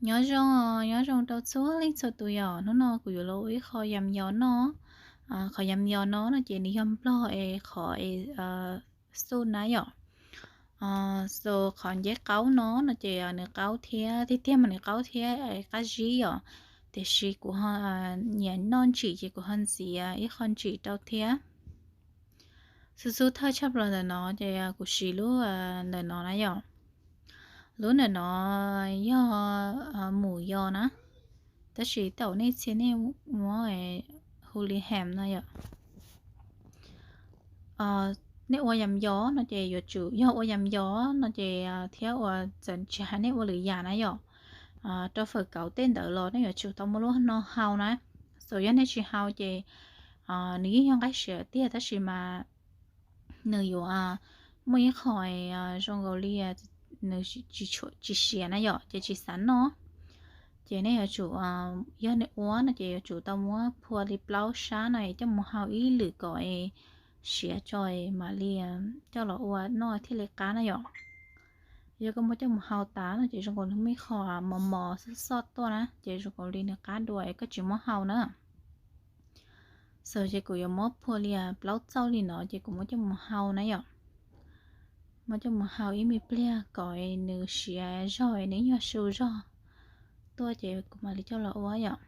Nyob zoo, nyob zoo rau txhua leej txhua tus yom. Hnub no kuv yuav los ua ib qho yam yos noj. Qhov yam yos no no ces nws yog nplog es qhov es xuj na yom. So qhov nceb qaub no no ces nws qaub thiab, tiag tiag mas nws qaub thiab qab zib yom. Tiam sis kuv ho nyiam noj ntsim ces kuv ho ntxiv ib qho ntsim rau thiab. Xub xub thawj tshaj plaws ntawm no ces kuv siv lub ntawm no na yom. Lub ntawm no yog mus yos na, tab sis tej zaum nej txhia nej muab hu li ham no yom. Nej ua yam yos no ces yuav tsum, yog ua yam yos no ces thiab ua txawm tsis hais nej ua lwm yam na yom, rau fawm kauv tej ntawd los nej yuav tsum tau muaj lub no hau na. Xav yog nej tsis hau ces nws yeej yog nqaij siav tiag tab sis mas nws yuav muaj ib qho zoo nkaus li nws tsis siav na yom, ces tsis xav noj. Ces nej yuav tsum, yog nej ua no ces yuav tsum tau muab phua li plaub sab no es coj mus hau ib lwm kom es siav tso es mam li coj los ua noj thiaj li qab na yom. Yog koj muab coj mus hau tas no ces zoo nkaus li muaj ib qho mos mos xoj xoj tuaj na ces zoo nkaus li nws qab dua es koj tsis muab hau na. Xav ces kuv yuav muab phua li plaub txauj li no ces kuv muab coj mus hau na yom. Muab coj mus hau ib me pliag kom nws siav zog nws yog su zog tuaj ces kuv mam li coj los ua yom.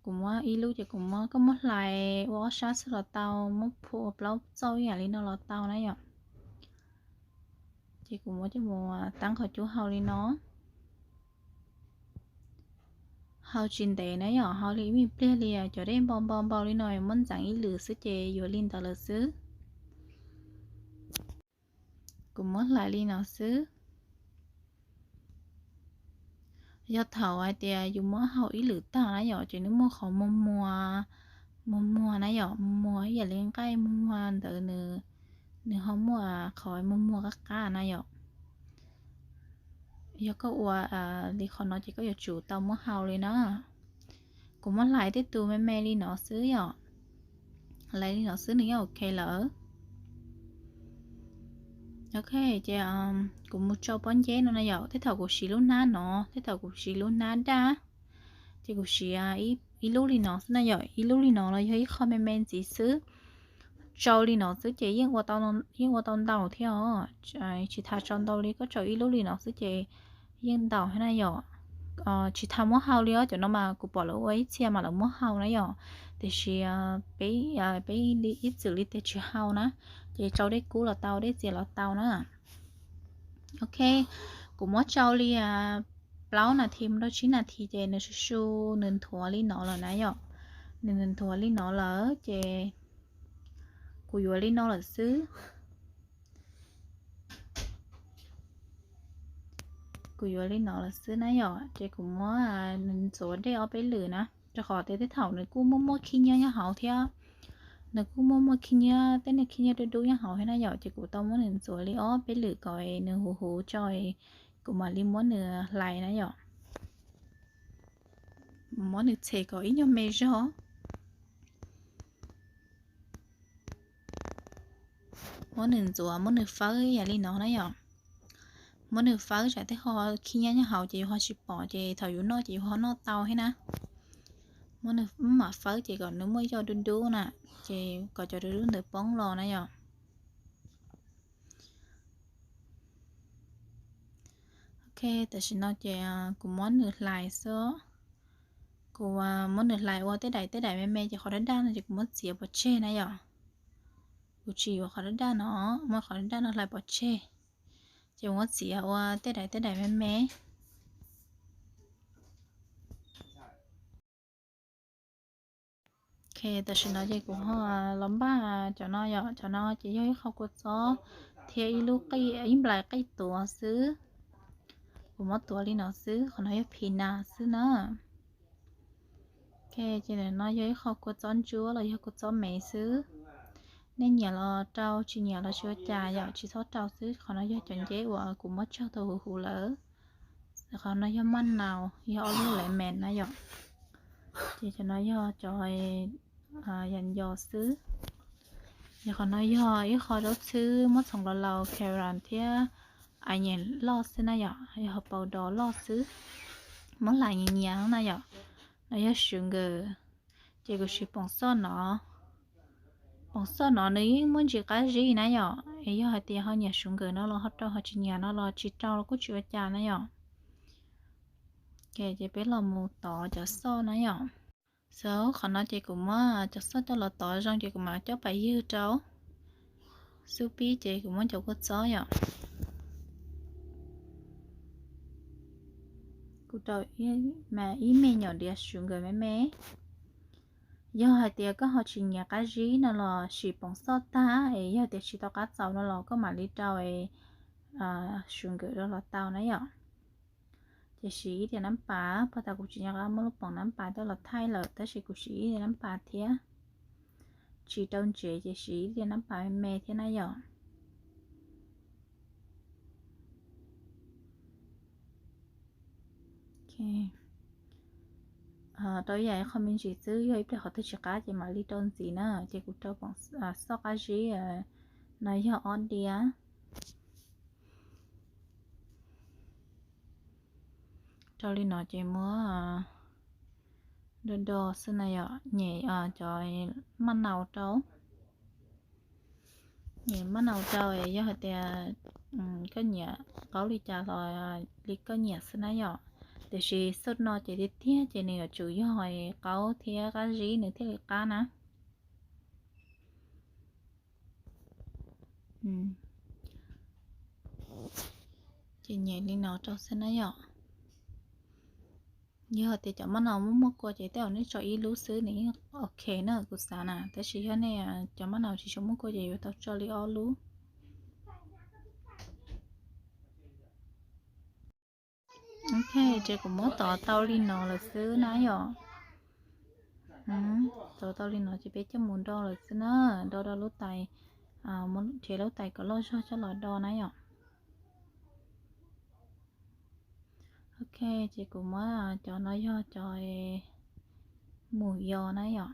Kuv muab ib lub ces kuv muab, koj muab hlais ua ob sab xwb los tau, muab phua ua plaub txauj ib yam li no los tau na yom. Ces kuv muab coj mus tab qhov cub hau li no. Hau tsis ntev na yom, hau li ib me pliag li cov dej npau npau npau li no muab ntxeev ib lwm xwb ces yuav li ntawd lawm xwb. Kuv muab hlais li no xwb. Yog thaum hais tias yus muab hau ib lwm tag na yom ces nws muaj qhov muag muag, muag muag na yom, muag muag ib yam li nqaij muag muag ntawd, nws ho muaj qhov muag muag qab qab na yom. Yog koj ua li qhov no ces koj yuav tsum tau muab hau li na. Kuv muab hlais tej tus me me li no xwb yom. Hlais li no xwb nws yeej ok lawm. Ok, ces kuv mus tsau pob nceb no na yom, tej thaum kuv siv lub hnab no, tej thaum kuv siv lub hnab daj, ces kuv siv ib lub li no xwb na yom, ib lub li no los yog ib qho me me ntxiv xwb. Tsau li no xwb ces yeej ua tau ntau thiab os. Tsis tas tsau ntau li, koj tsau ib lub li no xwb ces yeej ntau thiab na yom. Tsis tas muab hau li os, cov no mas kuv pom lawv ua ib txhia mas lawv muab hau na yom. Tiam sis peb, peb ib txwm li tias tsis hau na, ces tsau dej kub los tau, dej txias los tau na. Ok, kuv muab tsau li plaub nas this mus rau tsib nas this ces nws su su, nws nthuav li no lawm na yom. Nws nthuav li no lawm ces kuv yuav li no lawm xwb. Kuv yuav li no lawm xwb na yom, ces kuv muab nws ntxuav dej ob peb lwm na, rau qhov tias tej thaum nws kuj muaj muaj khib nyiab nyob hauv thiab. Nws kuj muaj muaj khib nyiab, tej niag khib nyiab dub dub nyob hauv thiab na yom, ces kuv tau muab nws ntxuav li ob peb lwm kom nws huv huv tso, kuv mam li muab nws hlais na yom. Muab nws txhem kom ib nyuag me zog. Muab nws ntxuav, muab nws fawb ib yam li no na yom. Muab nws fawb tsam tej ho khib nyiab nyob hauv ces yus ho tsis pom, ces thaum yus noj ces yus ho noj tau thiab na. Muab nws mam fawb ces kom nws muaj yoj dub dub na, ces kom cov dub dub ntawd poob los na yom. Ok, tam sim no ces kuv muab nws hlais xwb. Kuv muab nws hlais ua tej daim tej daim me me ces qhov daj daj no ces kuv muab txiav pov tseg na yom. Kuv tsis yuav qhov daj daj no, muab qhov daj daj no hlais pov tseg, ces muab txiav ua tej daim tej daim me me. Ok, tam sim no ces kuv ho los npaj cov no yom, cov no ces yog ib qho kua txob thiab ib lub qij, ib nplais qij tuav xwb. Kuv muab tuav li no xwb, qhov no yog phis nas xwb na. Ok, ces no yog ib qho kua txob ntsuab los yog kua txob mev xwb. Nej nyiam los rau, tsis nyiam los tsis ua cas yom, tsis txhob rau xwb. Qhov no yog cov nceb uas kuv muab tsau tau huv huv lawm. Qhov no yog maj naus, yog ob lub lemon na yom. Ces cov no yog cov yam yos xwb. Yog qhov no yog ib qho zaub txhwb muab txhoov los laus, carrot thiab a nyias loj xwb na yom, yog hauv paus dos loj xwb, muab hlais nyias nyias na yom. No yog sugar, ces kuv siv poom xoj no. Poom xoj no nws yeej muaj ntsis qab zib na yom, es yog hais tias ho nyiam sugar no los ho rau, ho tsis nyiam no los tsis rau los kuj tsis ua cas na yom. Ces peb los mus tov cov xoj na yom. Xav qhov no ces kuv muab cov xoj coj los tov zoo ces kuv mam coj pais ywg rau xub pib ces kuv muab cov kua txob yom. Kuv rau ib me nyuam diav sugar me me. Yog hais tias koj ho tsis nyiam qab zib no los siv poom xoj tag, es yog tias tsis tau qab txaus no los koj mam li rau sugar rau los tau na yom. Ces siv ib diav nab pas, pab tas kuv tsis nco qab muab lub poom nab pas coj los thaij lawm, tab sis kuv siv ib diav nab pas thiab. Tsis rau ntsev ces siv ib diav nab pas me me thiab na yom. Rau ib yam qho me ntsis xwb, yog ib pliag qhov twg tsis qab ces mam li rau ntxiv na. Ces kuv rau poom xoj qab zib no yog ob diav. Rau li no ces muab do do xwb na yom, nyem cov maj nau rau. Nyem maj nau rau, yog hais tias koj nyiam qaub li cas los li koj nyiam xwb na yom. Tiam sis xoj no ces tiag tiag ces nws yuav tsum yog qaub thiab qab zib nws thiaj li qab na. Ces nyem li no rau xwb na yom. Yog tias cov maj nau muaj muaj kua ces tej zaum nej tso ib lub xwb nws yeej ok na kuv xav na, tab sis yog nej cov maj nau tsis tshua muaj kua ces yuav tau tso li ob lub. Ok, ces kuv muab tov tau li no lawm xwb na yom. Tov tau li no ces peb coj mus do lawm xwb na, do do lub tais, nrhiav lub tais kom loj zog coj los do na yom. Ok, ces kuv muab cov no yog cov mus yos na yom.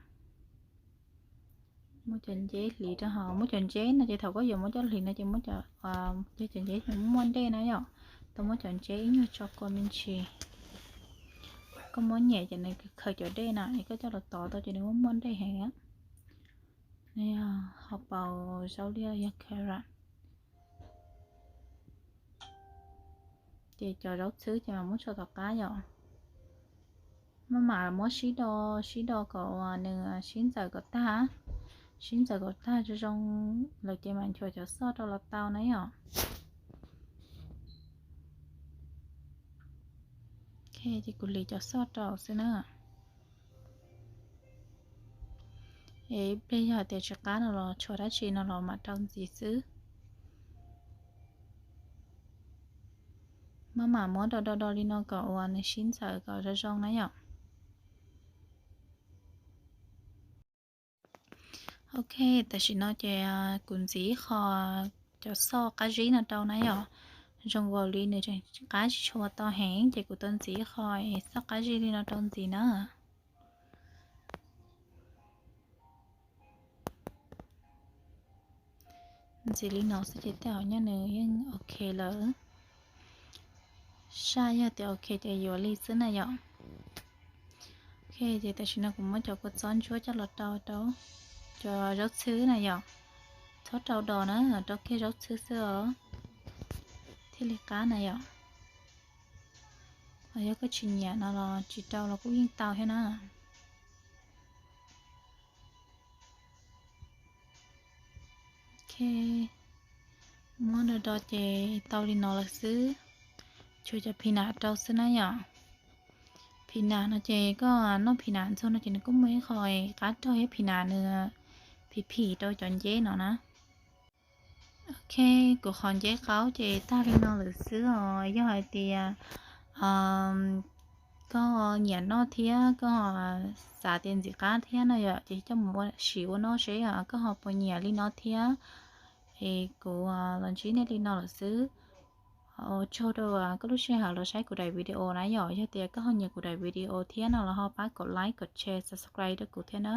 Muab cov nceb hliv rau hauv, muab cov nceb no ces thaum koj yuav muab coj hliv no ces muab cov, yog cov nceb muaj muaj dej na yom. Tau muab cov nceb ib nyuag tso kua me ntsis. Koj muab nyem ces nws khaws cov dej na, es koj coj los tov tau ces nws muaj muaj dej heev. Yog hauv paus zaub liaj yog carrot. Ces cov zaub txhwb ces mam muab tso tom qab yom. Maj mam muab sib do, sib do kom uas nws sib ntxawm kom tag, sib ntxawm kom tag zoo zoo lawm ces mam nchuav cov xoj rau los tau na yom. Ok, ces kuv hliv cov xoj rau xwb na. Es ib pliag yog hais tias tsis qab no los tshuav dab tsi no los mam rau ntxiv xwb. Maj mam muab do do do li no kom uas nws sib ntxawm kom zoo zoo na yom. Ok, tam sim no ces kuv ntxiv ib qho cov xoj qab zib no rau na yom. Zoo nkaus li nws tseem qab tsis tshua tau heev ces kuv tau ntxiv ib qho xoj qab zib li no rau ntxiv na. Ntxiv li no xwb ces tej zaum nyob nws yeej ok lawm. Saj yog tias ok ces yuav li xwb na yom. Ok, ces tam sim no kuv muab cov kua txob ntsuab coj los rau rau cov zaub txhwb na yom. Txhob rau dos na, rau kiag zaub txhwb xwb os, thiaj li qab na yom. Yog koj tsis nyiam no los tsis rau los kuj yeej tau thiab na. Ok, muab do do ces tau li no lawm xwb. Tshuav cov phis nas rau xwb na yom. Phis nas no ces koj noj phis nas ntxuag no ces nws kuj muaj ib qho qab rau thiab, phis nas nws phim phim rau cov nceb no na. Ok, kuv qhov nceb qaub ces tag li no lawm xwb os. Yog hais tias koj nyiam noj thiab koj xav tias ntxim qab thiab no yom, ces coj mus siv ua noj seb koj ho puas nyiam li no thiab. Es kuv los ntsib nej li no lawm xwb. Ua tsaug rau koj lub sij hawm los saib kuv daim video na yom. Yog tias koj ho nyiam kuv daim video thiab no los ho pab kom like, kom share, subscribe rau kuv thiab na.